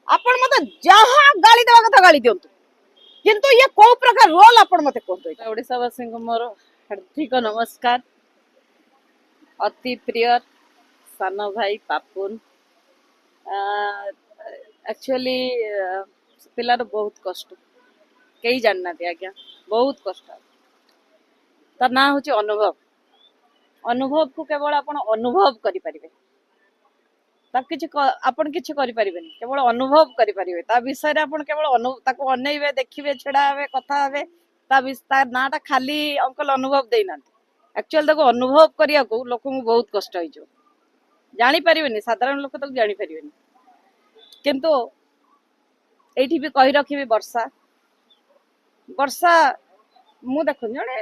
ଆପଣ ମତେ ଯାହା ଗାଳି ଦେବା କଥା ଗାଳି ଦିଅନ୍ତୁ, କିନ୍ତୁ ଇଏ କୋଉ ପ୍ରକାର ରୋଲ, ଆପଣ ମତେ କୁହନ୍ତୁ ଏଇଟା। ଓଡ଼ିଶାବାସୀଙ୍କୁ ମୋର ହାର୍ଦ୍ଦିକ ନମସ୍କାର। ଅତି ପ୍ରିୟ ସାନ ଭାଇ ପାପୁନ, ଆକ୍ଚୁଆଲି ପିଲାର ବହୁତ କଷ୍ଟ, କେହି ଜାଣିନାହାନ୍ତି ଆଜ୍ଞା, ବହୁତ କଷ୍ଟ। ତା ନାଁ ହେଉଛି ଅନୁଭବ। ଅନୁଭବକୁ କେବଳ ଆପଣ ଅନୁଭବ କରିପାରିବେ, ତାକୁ କିଛି ଆପଣ କିଛି କରିପାରିବେନି, କେବଳ ଅନୁଭବ କରିପାରିବେ ତା ବିଷୟରେ। ଆପଣ କେବଳ ତାକୁ ଅନେଇବେ, ଦେଖିବେ, ଛିଡ଼ା ହେବେ, କଥା ହେବେ। ତା ନାଁଟା ଖାଲି ଅଙ୍କଲ ଅନୁଭବ ଦେଇନାହାନ୍ତି। ଆକ୍ଚୁଆଲି ତାକୁ ଅନୁଭବ କରିବାକୁ ଲୋକଙ୍କୁ ବହୁତ କଷ୍ଟ ହେଇଯିବ, ଜାଣିପାରିବେନି, ସାଧାରଣ ଲୋକ ତାକୁ ଜାଣିପାରିବେନି। କିନ୍ତୁ ଏଇଠି ବି କହି ରଖିବି, ବର୍ଷା, ବର୍ଷା, ମୁଁ ଦେଖୁନି, ଜଣେ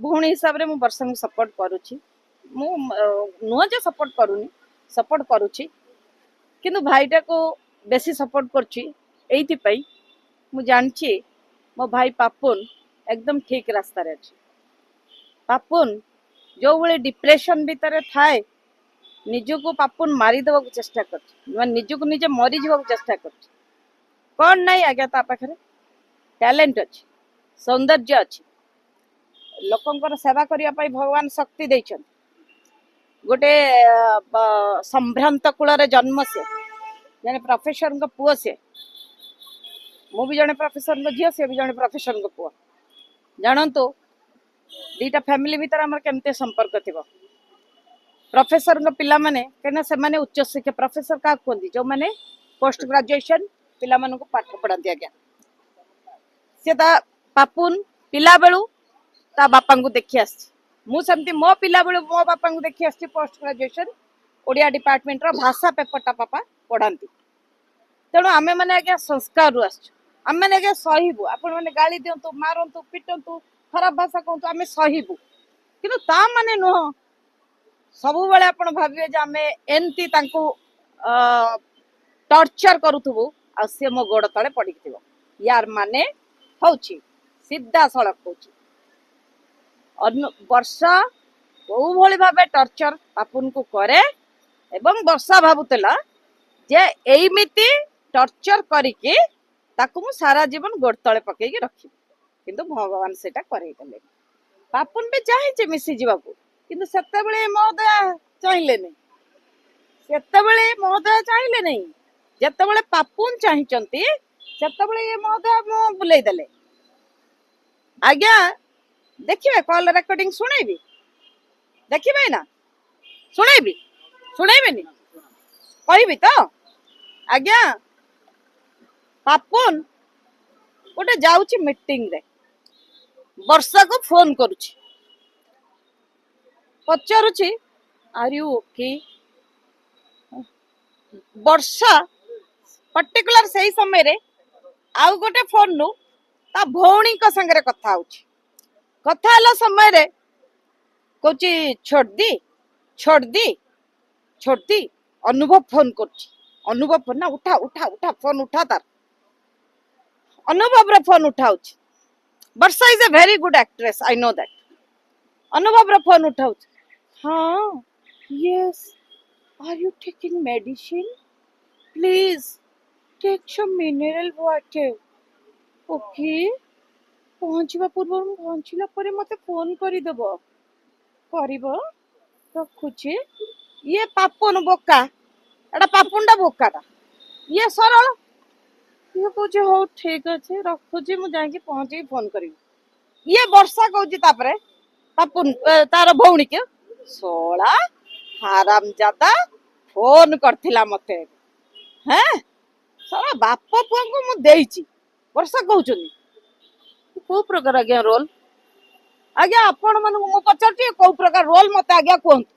ଭଉଣୀ ହିସାବରେ ମୁଁ ବର୍ଷାଙ୍କୁ ସପୋର୍ଟ କରୁଛି। ମୁଁ ନୁହଁ ଯେ ସପୋର୍ଟ କରୁନି, ସପୋର୍ଟ କରୁଛି, କିନ୍ତୁ ଭାଇଟାକୁ ବେଶୀ ସପୋର୍ଟ କରୁଛି ଏଇଥିପାଇଁ, ମୁଁ ଜାଣିଛି ମୋ ଭାଇ ପାପୁନ ଏକଦମ ଠିକ ରାସ୍ତାରେ ଅଛି। ପାପୁନ ଯୋଉଭଳି ଡିପ୍ରେସନ ଭିତରେ ଥାଏ, ନିଜକୁ ପାପୁନ ମାରିଦେବାକୁ ଚେଷ୍ଟା କରୁଛି, ମାନେ ନିଜକୁ ନିଜେ ମରିଯିବାକୁ ଚେଷ୍ଟା କରୁଛି। କଣ ନାହିଁ ଆଜ୍ଞା ତା ପାଖରେ? ଟ୍ୟାଲେଣ୍ଟ ଅଛି, ସୌନ୍ଦର୍ଯ୍ୟ ଅଛି, ଲୋକଙ୍କର ସେବା କରିବା ପାଇଁ ଭଗବାନ ଶକ୍ତି ଦେଇଛନ୍ତି। ଗୋଟେ ସମ୍ଭ୍ରାନ୍ତ କୂଳରେ ଜନ୍ମ ସେ, ଜଣେ ପ୍ରଫେସରଙ୍କ ପୁଅ ସେ। ମୁଁ ବି ଜଣେ ପ୍ରଫେସରଙ୍କ ଝିଅ, ସେ ବି ଜଣେ ପ୍ରଫେସରଙ୍କ ପୁଅ। ଜାଣନ୍ତୁ ଦିଟା ଫ୍ୟାମିଲି ଭିତରେ ଆମର କେମିତି ସମ୍ପର୍କ ଥିବ। ପ୍ରଫେସରଙ୍କ ପିଲାମାନେ, କାହିଁକିନା ସେମାନେ ଉଚ୍ଚଶିକ୍ଷା, ପ୍ରଫେସର କାହାକୁ କୁହନ୍ତି? ଯୋଉମାନେ ପୋଷ୍ଟ ଗ୍ରାଜୁଏସନ ପିଲାମାନଙ୍କୁ ପାଠ ପଢାନ୍ତି ଆଜ୍ଞା। ସେ ତା ପାପୁନ ପିଲାବେଳୁ ତା ବାପାଙ୍କୁ ଦେଖି ଆସିଛି। ମୁଁ ସେମିତି ମୋ ପିଲାବେଳୁ ମୋ ବାପାଙ୍କୁ ଦେଖି ଆସିଛି। ପୋଷ୍ଟ ଗ୍ରାଜୁଏସନ ଓଡ଼ିଆ ଡିପାର୍ଟମେଣ୍ଟର ଭାଷା ପେପରଟା ବାପା ପଢାନ୍ତି। ତେଣୁ ଆମେମାନେ ଆଜ୍ଞା ସଂସ୍କାରରୁ ଆସିଛୁ। ଆମେମାନେ ଆଜ୍ଞା ସହିବୁ। ଆପଣମାନେ ଗାଳି ଦିଅନ୍ତୁ, ମାରନ୍ତୁ, ପିଟନ୍ତୁ, ଖରାପ ଭାଷା କୁହନ୍ତୁ, ଆମେ ସହିବୁ। କିନ୍ତୁ ତା ମାନେ ନୁହଁ ସବୁବେଳେ ଆପଣ ଭାବିବେ ଯେ ଆମେ ଏମିତି ତାଙ୍କୁ ଟର୍ଚର କରୁଥିବୁ ଆଉ ସିଏ ମୋ ଗୋଡ ତଳେ ପଡିକି ଥିବ। ୟାର ମାନେ ହଉଛି, ସିଧାସଳଖ କହୁଛି, ବର୍ଷା କୋଉ ଭଳି ଭାବେ ଟର୍ଚର ପାପୁନକୁ କରେ ଏବଂ ବର୍ଷା ଭାବୁଥିଲା ଯେ ଏଇମିତି ଟର୍ଚର କରିକି ତାକୁ ମୁଁ ସାରା ଜୀବନ ଗୋଡ ତଳେ ପକେଇକି ରଖିବି। କିନ୍ତୁ ଭଗବାନ ସେଇଟା କରେଇ ଦେଲେ। ପାପୁନ ବି ଚାହିଁଛି ମିଶିଯିବାକୁ, କିନ୍ତୁ ସେତେବେଳେ ମହୋଦୟା ଚାହିଁଲେନି। ସେତେବେଳେ ମହୋଦୟା ଚାହିଁଲେ ନାହିଁ। ଯେତେବେଳେ ପାପୁନ ଚାହିଁଛନ୍ତି, ସେତେବେଳେ ଇଏ ମହୋଦୟା ମୁହଁ ବୁଲେଇ ଦେଲେ। ଆଜ୍ଞା ଦେଖିବେ, କଲ୍ ରେକର୍ଡିଂ ଶୁଣେଇବି, ଦେଖିବେ ନା? ଶୁଣେଇବି, ଶୁଣେଇବେନି? କହିବି ତ ଆଜ୍ଞା। ପାପୁନ ଗୋଟେ ଯାଉଛି ମିଟିଂରେ, ବର୍ଷାକୁ ଫୋନ କରୁଛି, ପଚାରୁଛି, "Are you okay?" ବର୍ଷା ପର୍ଟିକୁଲାର ସେଇ ସମୟରେ ଆଉ ଗୋଟେ ଫୋନରୁ ତା ଭଉଣୀଙ୍କ ସାଙ୍ଗରେ କଥା ହଉଛି। କଥା ହେଲା ସମୟରେ କହୁଛି, "ଛୋଡ଼ି ଛୋଡ଼ି ଛୋଡ଼ି, ଅନୁଭବ ଫୋନ କରୁଛି। ଅନୁଭବ ଫୋନ ନା, ଉଠା ଉଠା ଉଠା, ଫୋନ ଉଠା।" ତାର ଅନୁଭବର ଫୋନ ଉଠାଉଛି। ବର୍ଷା is a very good actress, I know that. ଅନୁଭବର phone ଉଠାଉଛି, "ହଁ, yes, are you taking medicine? Please take some mineral water, okay? ପହଞ୍ଚିବା ପୂର୍ବରୁ, ପହଞ୍ଚିଲା ପରେ ମତେ ଫୋନ କରିଦେବ, କରିବ, ରଖୁଛି।" ଇଏ ପାପୁନ ବୋକା, ଏଟା ପାପୁନଟା ବୋକାଟା, ଇଏ ସରଳ। ଇଏ କହୁଛି, "ହଉ ଠିକ ଅଛି, ରଖୁଛି, ମୁଁ ଯାଇକି ପହଞ୍ଚିକି ଫୋନ କରିବି।" ଇଏ ବର୍ଷା କହୁଛି ତାପରେ ପାପୁନ ତାର ଭଉଣୀକି, "ଶଳା ହାରାମଜାଦା ଫୋନ କରିଥିଲା ମତେ, ହେଁ, ଶଳା ବାପ ପୁଅଙ୍କୁ ମୁଁ ଦେଇଛି।" ବର୍ଷା କହୁଛନ୍ତି। କୋଉ ପ୍ରକାର ଆଜ୍ଞା ରୋଲ? ଆଜ୍ଞା ଆପଣ ମାନଙ୍କୁ ମୁଁ ପଚାରୁଛି, କୋଉ ପ୍ରକାର ରୋଲ, ମତେ ଆଜ୍ଞା କୁହନ୍ତୁ।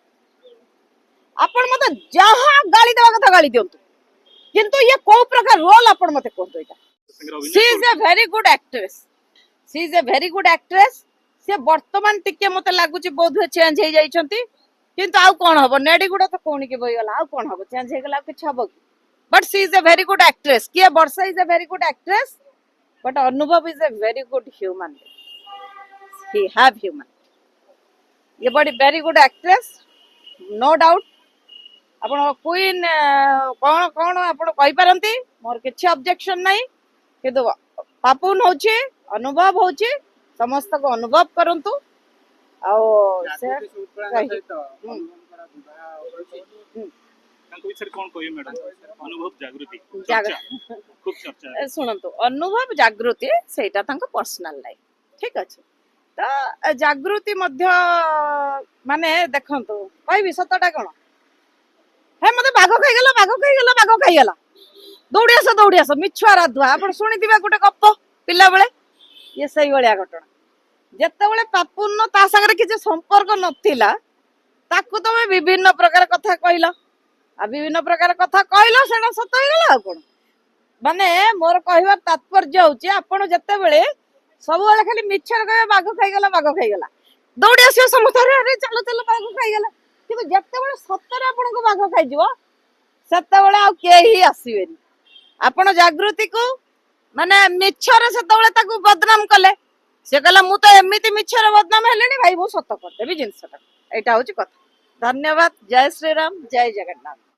ଆପଣ ମତେ ଯାହା ଗାଳି ଦେବା କଥା ଗାଳି ଦିଅନ୍ତୁ, କିନ୍ତୁ ଇଏ କୋଉ ପ୍ରକାର ରୋଲ, ଆପଣ ମତେ କୁହନ୍ତୁ ଏଇଟା। She is a very good actress. She is a very good actress. ସେ ବର୍ତ୍ତମାନ ଟିକେ ମତେ ଲାଗୁଛି ବୋଧହୁଏ ଚେଞ୍ଜ ହେଇଯାଇଛନ୍ତି। କିନ୍ତୁ ଆଉ କଣ ହବ? ନେଡି ଗୁଡା ତ କହୁଣିକି ବହିଗଲା, ଆଉ କଣ ହବ? ଚେଞ୍ଜ ହେଇଗଲା, ଆଉ କିଛି ହବ କି? But she is a very good actress. କିଏ? ବର୍ଷା is a very good actress, but Anubhav is a very good human. He have human. ଇଏ body very good actress, no doubt. ଆପଣ କୁଇନ୍ କଣ କଣ ଆପଣ କହିପାରନ୍ତି। ମୋର କିଛି ଅବଜେକ୍ସନ ନାହିଁ। କିନ୍ତୁ ପାପୁନ ହଉଛି, ଅନୁଭବ ହଉଛି, ସମସ୍ତଙ୍କୁ ଅନୁଭବ କରନ୍ତୁ। ଆଉ ସେ ଜାଗୃତି ଶୃଙ୍ଖଳାଙ୍କ କାହିଁକି? ସହିତ ଅନୁଭବଙ୍କର ବିବାହ ହୋଇଛି। ତାଙ୍କ ବିଷୟରେ କଣ କହିବେ ମ୍ୟାଡାମ? ଅନୁଭବ ଜାଗୃତି ଚର୍ଚ୍ଚା, ଖୁବ ଚର୍ଚ୍ଚା। ଶୁଣନ୍ତୁ, ଅନୁଭବ ଜାଗୃତି ସେଇଟା ତାଙ୍କ ପର୍ସନାଲ ଲାଇଫ, ଠିକ ଅଛି। ତ ଜାଗୃତି ମଧ୍ୟ ମାନେ ଦେଖନ୍ତୁ, କହିବି ସତଟା କଣ, ହେ ମତେ ବାଘ ଖାଇଗଲା, ବାଘ ଖାଇଗଲା, ବାଘ ଖାଇଗଲା, ଦୌଡ଼ି ଆସ, ଦୌଡ଼ି ଆସ, ମିଛୁଆ ରାଧୁଆ। ଆପଣ ଶୁଣିଥିବେ ଗୋଟେ ଗପ ପିଲାବେଳେ, ଇଏ ସେଇଭଳିଆ ଘଟଣା। ଯେତେବେଳେ ପାପୁନ ତା ସାଙ୍ଗରେ କିଛି ସମ୍ପର୍କ ନଥିଲା, ତାକୁ ତମେ ବିଭିନ୍ନ ପ୍ରକାର କଥା କହିଲ, ଆଉ ବିଭିନ୍ନ ପ୍ରକାର କଥା କହିଲ, ସେଇଟା ସତ ହେଇଗଲା। ଆଉ କଣ, ମାନେ ମୋର କହିବାର ତାତ୍ପର୍ଯ୍ୟ ହଉଛି, ଆପଣ ଯେତେବେଳେ ସବୁବେଳେ ଖାଲି ମିଛରେ କହିବେ ବାଘ ଖାଇଗଲା, ବାଘ ଖାଇଗଲା, ଦୌଡ଼ି ଆସିବ ସମସ୍ତେ, ଆରେ ଆରେ ଚାଲ ଚାଲ, ବାଘ ଖାଇଗଲା। କିନ୍ତୁ ଯେତେବେଳେ ସତରେ ଆପଣଙ୍କୁ ବାଘ ଖାଇଯିବ, ସେତେବେଳେ ଆଉ କେହି ଆସିବେନି। ଆପଣ ଜାଗୃତିକୁ ମାନେ ମିଛରେ ସେତେବେଳେ ତାକୁ ବଦନାମ କଲେ, ସେ କହିଲା ମୁଁ ତ ଏମିତି ମିଛରେ ବଦନାମ ହେଲିଣି ଭାଇ, ମୁଁ ସତ କରିଦେବି ଜିନିଷଟା। ଏଇଟା ହଉଛି କଥା। ଧନ୍ୟବାଦ। ଜୟ ଶ୍ରୀରାମ, ଜୟ ଜଗନ୍ନାଥ।